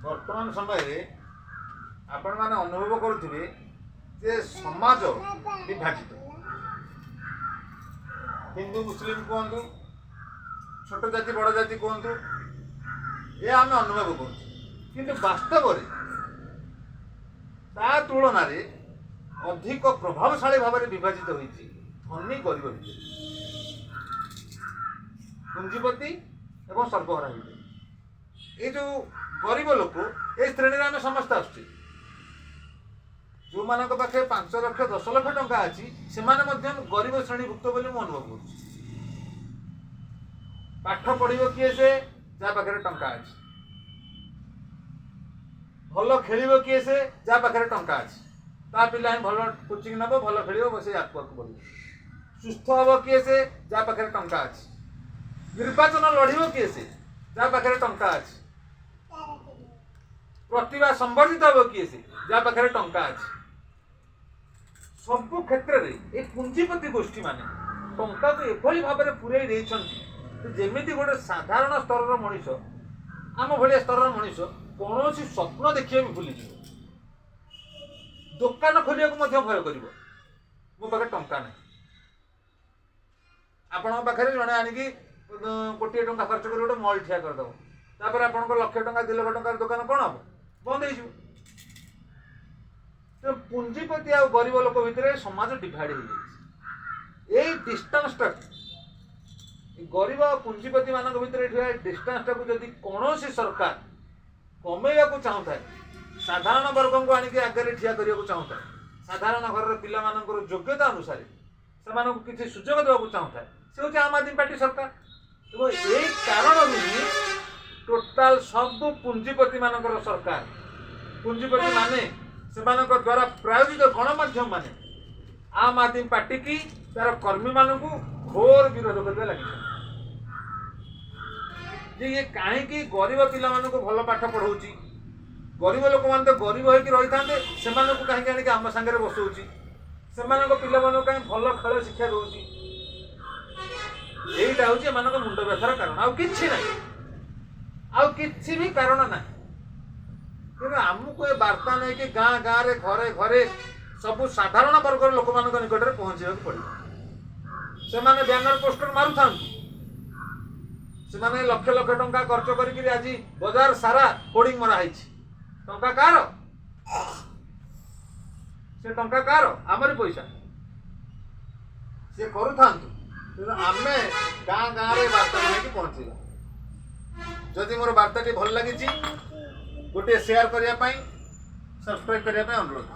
ବର୍ତ୍ତମାନ ସମୟରେ ଆପଣମାନେ ଅନୁଭବ କରୁଥିବେ ଯେ ସମାଜ ବିଭାଜିତ। ହିନ୍ଦୁ ମୁସଲିମ କୁହନ୍ତୁ, ଛୋଟ ଜାତି ବଡ଼ ଜାତି କୁହନ୍ତୁ, ଏ ଆମେ ଅନୁଭବ କରୁଛୁ। କିନ୍ତୁ ବାସ୍ତବରେ ତା ତୁଳନାରେ ଅଧିକ ପ୍ରଭାବଶାଳୀ ଭାବରେ ବିଭାଜିତ ହୋଇଛି ଧନୀ ଗରିବ ଭିତରେ, ପୁଞ୍ଜିପତି ଏବଂ ସର୍ବହରା ଭିତରେ। ଏଇ ଯେଉଁ ଗରିବ ଲୋକ, ଏ ଶ୍ରେଣୀରେ ଆମେ ସମସ୍ତେ ଆସୁଛେ। ଯେଉଁମାନଙ୍କ ପାଖରେ 5 ଲକ୍ଷ, 10 ଲକ୍ଷ ଟଙ୍କା ଅଛି, ସେମାନେ ମଧ୍ୟ ଗରିବ ଶ୍ରେଣୀଭୁକ୍ତ ବୋଲି ମୁଁ ଅନୁଭବ କରୁଛି। ପାଠ ପଢିବ କିଏ ସେ? ଯାହା ପାଖରେ ଟଙ୍କା ଅଛି। ଭଲ ଖେଳିବ କିଏ ସେ? ଯାହା ପାଖରେ ଟଙ୍କା ଅଛି। ତା ପିଲା ହିଁ ଭଲ କୋଚିଂ ନେବ, ଭଲ ଖେଳିବ, ସେ ଆଗକୁ ଆଗକୁ ବଢ଼ିବ। ସୁସ୍ଥ ହବ କିଏ ସେ? ଯାହା ପାଖରେ ଟଙ୍କା ଅଛି। ନିର୍ବାଚନ ଲଢ଼ିବ କିଏ ସେ? ଯାହା ପାଖରେ ଟଙ୍କା ଅଛି। ପ୍ରତିଭା ସମ୍ବର୍ଦ୍ଧିତ ହବ କିଏ ସେ? ଯାହା ପାଖରେ ଟଙ୍କା ଅଛି। ସବୁ କ୍ଷେତ୍ରରେ ଏ ପୁଞ୍ଜିପତି ଗୋଷ୍ଠୀ ମାନେ ଟଙ୍କାକୁ ଏଭଳି ଭାବରେ ପୂରେଇ ଦେଇଛନ୍ତି ଯେ ଯେମିତି ଗୋଟେ ସାଧାରଣ ସ୍ତରର ମଣିଷ, ଆମ ଭଳିଆ ସ୍ତରର ମଣିଷ କୌଣସି ସ୍ୱପ୍ନ ଦେଖିବାକୁ ଭୁଲିଯିବ, ଦୋକାନ ଖୋଲିବାକୁ ମଧ୍ୟ ଭୟ କରିବ, ମୋ ପାଖରେ ଟଙ୍କା ନାହିଁ। ଆପଣଙ୍କ ପାଖରେ ଜଣେ ଆଣିକି କୋଟିଏ ଟଙ୍କା ଖର୍ଚ୍ଚ କରି ଗୋଟେ ମଲ୍ ଠିଆ କରିଦେବ। ତାପରେ ଆପଣଙ୍କ ଲକ୍ଷେ ଟଙ୍କା, 2 ଲକ୍ଷ ଟଙ୍କାର ଦୋକାନ କ'ଣ ହବ? ବନ୍ଦ ହେଇଯିବ। ତେଣୁ ପୁଞ୍ଜିପତି ଆଉ ଗରିବ ଲୋକ ଭିତରେ ସମାଜ ଡିଭାଇଡ୍ ହେଇଯାଇଛି। ଏଇ ଡିଷ୍ଟାନ୍ସଟାକୁ, ଗରିବ ଆଉ ପୁଞ୍ଜିପତି ମାନଙ୍କ ଭିତରେ ଥିବା ଡିଷ୍ଟାନ୍ସଟାକୁ ଯଦି କୌଣସି ସରକାର କମେଇବାକୁ ଚାହୁଁଥାଏ, ସାଧାରଣ ବର୍ଗଙ୍କୁ ଆଣିକି ଆଗରେ ଠିଆ କରିବାକୁ ଚାହୁଁଥାଏ, ସାଧାରଣ ଘରର ପିଲାମାନଙ୍କର ଯୋଗ୍ୟତା ଅନୁସାରେ ସେମାନଙ୍କୁ କିଛି ସୁଯୋଗ ଦେବାକୁ ଚାହୁଁଥାଏ, ସେ ହେଉଛି ଆମ୍ ଆଦମୀ ପାର୍ଟି ସରକାର। ଏବଂ ଏଇ କାରଣରୁ ହିଁ ଟୋଟାଲ ସବୁ ପୁଞ୍ଜିପତି ମାନଙ୍କର ସରକାର, ପୁଞ୍ଜିପତି ମାନେ, ସେମାନଙ୍କ ଦ୍ୱାରା ପ୍ରାୟୋଜିତ ଗଣମାଧ୍ୟମ ମାନେ ଆମ୍ ଆଦମୀ ପାର୍ଟି କି ତାର କର୍ମୀମାନଙ୍କୁ ଘୋର ବିରୋଧ କରିବା ଲାଗିଛନ୍ତି ଯେ ଇଏ କାହିଁକି ଗରିବ ପିଲାମାନଙ୍କୁ ଭଲ ପାଠ ପଢ଼ଉଛି, ଗରିବ ଲୋକମାନେ ତ ଗରିବ ହେଇକି ରହିଥାନ୍ତେ, ସେମାନଙ୍କୁ କାହିଁକି ଆଣିକି ଆମ ସାଙ୍ଗରେ ବସଉଛି, ସେମାନଙ୍କ ପିଲାମାନଙ୍କୁ କାହିଁ ଭଲ ଖେଳ ଶିକ୍ଷା ଦଉଛି। ଏଇଟା ହେଉଛି ଏମାନଙ୍କ ମୁଣ୍ଡ ବ୍ୟଥାର କାରଣ, ଆଉ କିଛି ନାହିଁ, ଆଉ କିଛି ବି କାରଣ ନାହିଁ। କିନ୍ତୁ ଆମକୁ ଏ ବାର୍ତ୍ତା ନେଇକି ଗାଁ ଗାଁରେ, ଘରେ ଘରେ, ସବୁ ସାଧାରଣ ବର୍ଗର ଲୋକମାନଙ୍କ ନିକଟରେ ପହଞ୍ଚିବାକୁ ପଡ଼ିବ। ସେମାନେ ବ୍ୟାନର ପୋଷ୍ଟର ମାରୁଥାନ୍ତୁ, ସେମାନେ ଲକ୍ଷ ଲକ୍ଷ ଟଙ୍କା ଖର୍ଚ୍ଚ କରିକିରି ଆଜି ବଜାର ସାରା ହୋର୍ଡିଂ ମରା ହେଇଛି। ଟଙ୍କା କାହାର? ସେ ଟଙ୍କା କାହାର? ଆମରି ପଇସା। ସେ କରୁଥାନ୍ତୁ, କିନ୍ତୁ ଆମେ ଗାଁ ଗାଁରେ ବାର୍ତ୍ତା ନେଇକି ପହଞ୍ଚିବା। ଯଦି ମୋର ବାର୍ତ୍ତାଟି ଭଲ ଲାଗିଛି, ଗୋଟିଏ ସେୟାର କରିବା ପାଇଁ, ସବସ୍କ୍ରାଇବ୍ କରିବା ପାଇଁ ଅନୁରୋଧ।